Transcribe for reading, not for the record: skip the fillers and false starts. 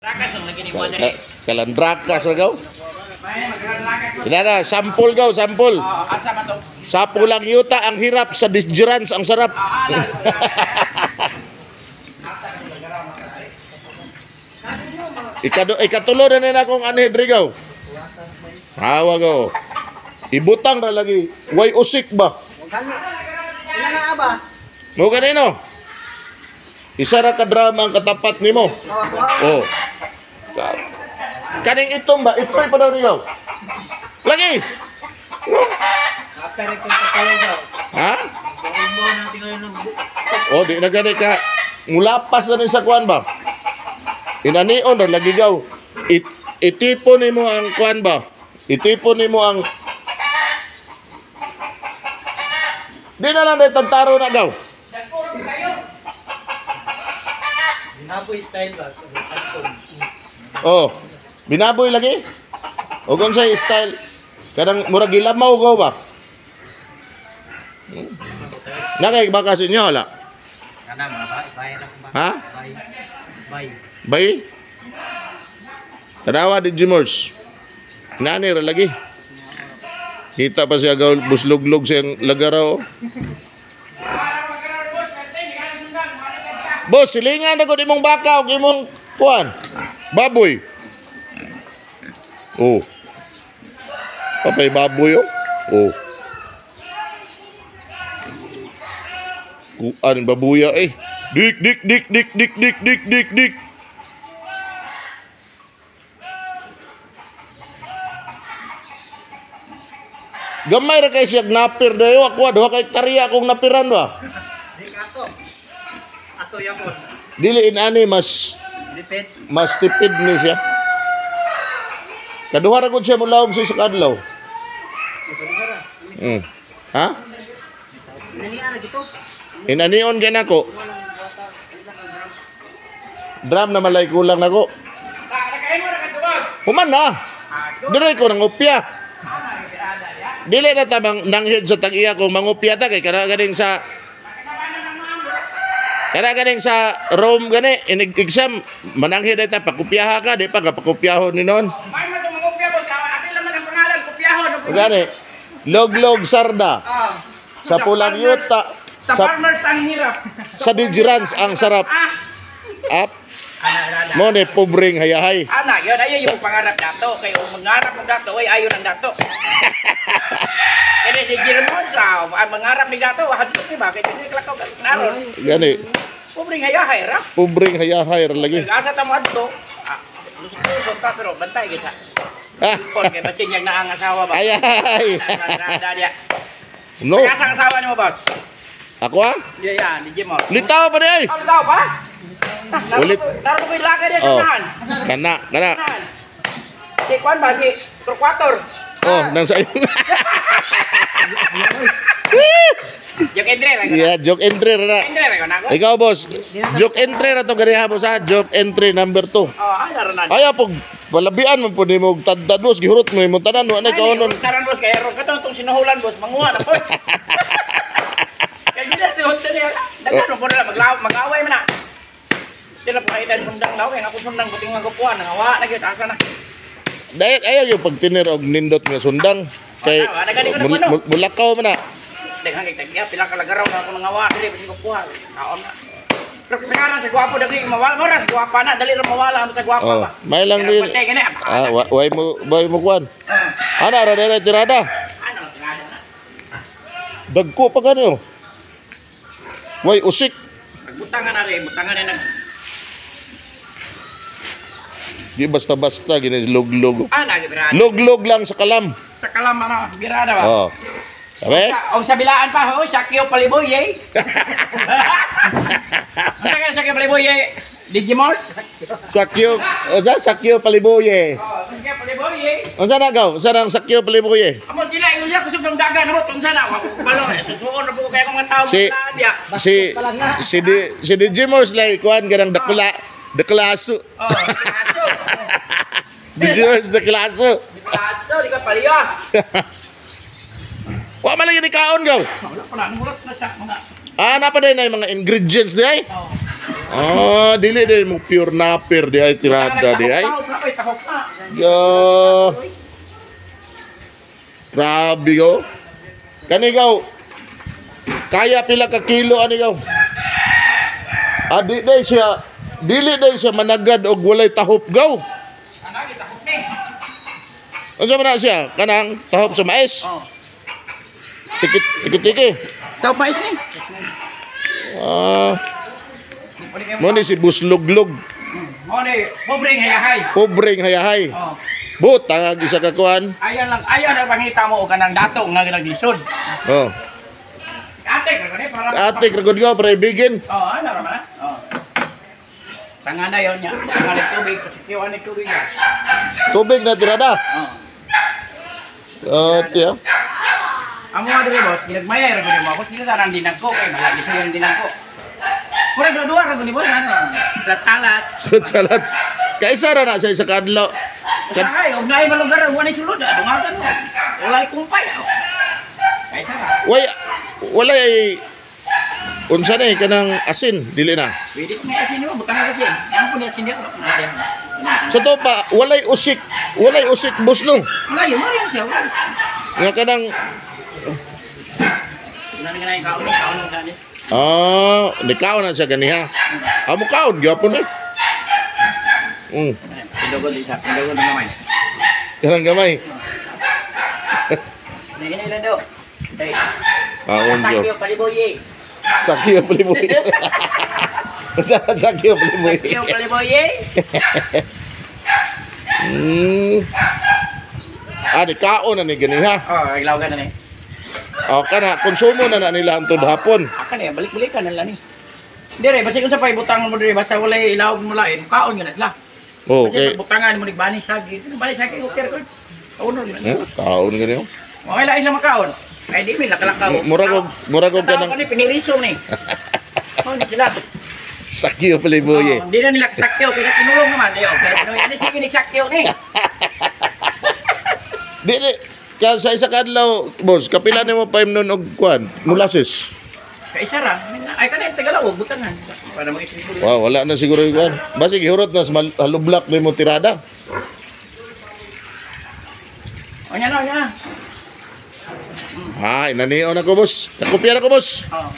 Rakas ang lagi ni mo diri. Kalandrakas na gaw. May magkalandrakas. Inana, sampol gaw, sampol. Oh, asa man to? Sa pulang yuta ang hirap, sa disjurans ang sarap. Ah, ana. Ikatulo na nila akong anhidri gaw. Hawa gaw. Ibutang ra lagi. Way usik ba? Ila nga ba? Mo kanino? Isa ra ka drama ang katapat nimo. Oh. Kaning itom ba? Itoy pa daw nigaw. Lagi. Pero kung katayo daw. Ha? Mo natin ngayon ng Oh, di na gani ka. Mulapas na rin sa kuan ba? Inanion ra lagi gaw. Itipon nimo ang kuan ba? Itipon nimo ang. Di na lang dahil tantaro na gaw. Binaboy style ba? Oh, binaboy lagi. O kung sa style, kanang murag gilamaw gaw ba? Nakay baka sa inyo wala? Kana mga bay, bay na ba? Ha? Bay. Bay. Bay? Tanawa di Jimors. Nani ra lagi. Kita pa siya gaw busluglog siyang lagaraw. Boss, silingan na ko imong baka o imong kuan. Baboy. Oh. Papay baboy oh. Oh. Kuan babuya eh. Dik dik dik dik dik dik dik dik dik. Gamay ra kay siya napir dayo ako duha kay hektarya akong napiran ba. Dik ato. Ato yapon. Dili inani mas Lipit. mas tipid ni siya. Kaduha ra gud siya mulawom sa isa ka adlaw. Ha? Nanian na gito. Inanion kay nako. Drum na malay kulang nako. Nakain mo ra ka boss. Human na. Dire ko nangupya. Dili na ta mang nanghid sa tag-iya kung mangupya ta kay kana ganing sa Rome gani inig exam mananghid ay ta pakupyaha ka di pa ka pakupyahon ni noon. May mo tong mangupya boss. Apil naman ang pangalan kopyahon. Gani loglog sarda sa pulang yuta Sa farmers ang hirap. sa dijirans ang sarap. Ah, Up ana ana. mo ni pobreng hayahay. Ana, yun ayo yung pangarap dato kay og mangarap og dato ay ayo ng dato. Kaya si Jeremon sa mangarap ni dato hadlok ni ba kay dili klakaw ka naron. Gani Pobreng hayahay ra. pobreng hayahay ra lagi. Asa ta mo adto? Ah, lusot-lusot ta pero bantay gid sa. Ah. Pon kay basin yang naang asawa ba. Ay ay. Na. No. Kaya sa asawa nimo boss? Ako ah. Yeah, yeah, ni Jimon. Litaw pa di ay. Ano daw pa? Ulit. Laro ko yung lakad niya sa Oh. unahan. Kana, kana. Unahan. Si Kwan ba? Si Torquator. Oh, nang sa Joke Andre. Yeah, joke entry ra na. Andre ra na. Ikaw boss, joke entry ra to ganiha boss ha, joke entry number 2. Oh, ay ra na. Ay pag palabian man pud nimo og tadtad boss, gihurot mo imong tanan wa na kaunon. Tanan boss kay ron katong tong sinuhulan boss, manguha na po. Kay gina ti hotel niya. Daghan mo na mag-away man na. Dili po kayo sundang daw kay ako sundang buting magupuan nangawa na gyud asa na. Dahil ayaw yung pagtinir og nindot nga sundang kay mulakaw man na. Daghan kay tagya pila ka lagaraw na ako nangawa dili buting gupuan. Kaon na. Pero kasagaran sa gwapo dagi mawala mo ra sa gwapa na dali ra mawala ang sa gwapa Oh, ba. may lang din. Ah, way mo kuan. Ana ra dere tirada. Ano tirada na? Dagko pa ganyo. Way usik. Butangan na rin, butangan na nag. Di basta-basta gini luglog. Ah, nagibirada. Luglog lang sa kalam. Sa kalam ano, birada ba? Oh. Sabi? Og sa bilaan pa, oh, Sakyo Paliboy eh. Ano ka Sakyo Paliboy eh? Digimors? Sakyo, unsa Sakyo Paliboye? Oh, Sakyo Paliboy eh. Unsa na gaw? Unsa nang Sakyo Paliboye? Amo sila ingon siya kusog ng dagan amo unsa na wa ko balo. Susuon na po kay akong mga tao Si dia. si si di, si Digimors lay kuan kanang dakula daklaso. Oh, kaso. Digimors daklaso. Kaso di ka paliyos. Wa man lagi ni kaon gaw. Wala pa na, nangulot na sa mga. Ah, na pa din ay mga ingredients di ay. Oh. Ah, dili din mo pure napir di ay tirada di ay. Tahok na, oy, tahok na. Yo. Grabe go. Kani gaw. Kaya pila ka kilo ani gaw. Ah, di day siya dili day siya managad og walay tahop gaw. Anagi, tahok ni. Unsa man na siya? Kanang tahop sa mais. Oh. Tikit tikit tiki. Tahok mais ni. Ah, mo ni si Busluglog. Mo ni, pobreng hayahay. Pobreng hayahay. Oh. But tangag isa ka kuan. Ayan lang, ayan ang pangita mo og kanang dato nga naglisod. Oh. Ate, ra ni para. Ate ra gaw para ibigin. Oh, ano ra man? Oh. Tanga na yon niya. Tanga na tubig, pasitiwan ni tubig. Tubig na tirada. Oh. Oh, tiyo. Amo nga diri boss, ginagmaya ra gud mo. Boss, dili tanan dinagko kay malagi sa yung dinagko. Murag duwa ra gud ni boss ano. Salat-salat. Salat. Kaisa ra na sa isa ka adlaw. Kad Usahay, og naay malugar, wa nay sulod, dungagan mo. Walay kumpay. Oh. Kaysa ra. Way walay unsa na eh, kanang asin dili na. Pwede ko may asin mo, butang asin. Ang po ni asin niya. Sa to pa walay usik boss no. Wala yun, wala yun siya. Wala siya. Nga kanang Wala na nga kaon, kaon ng gani. ah, nikaw na siya ganiha. Amo kaon gyapon eh. Pindogon din siya, pindogon din gamay. Kanang gamay. Hinay lang daw. Hey. Kaon gyud. Sakyo paliboy. Sakyo paliboy. Sakyo paliboy. Sakyo paliboy. Ah, di kaon na ni ganiha. Oh, iglaw na ni. O kana konsumo na na nila hantod hapon. Akan eh, balik-balikan na lang ni. Dire, basta kung sa paibutang mo dire, basta walay ilawog mo lain, kaon yun na sila. Oh, Okay. okay. Kasi butangan mo ni sagi. Bani sagi, okay ko. Kaon na. Eh, kaon ganyo. Okay lain sila makaon. Ay di mi lakalakaw. Murag og kanang kanang ni piniriso ni. Oh, ni sila. sakyo paliboy. Oh, hindi na nila kasakyo kaya kinulong naman. Di, oh, pero Pinoy ani sige nigsakyo ni. Di di ka sa isa ka adlaw, boss, kapila nimo pa nun og kuan, molasses. Kay isa ra. Ay kanay Tagalog butangan. Para mo isip. Wow, wala na siguro yung kuan. Basig gihurot na sa halublak nimo tirada. O nya na, nya na. Ha, inanion ako, boss. Nakopya na ko, boss. Oh.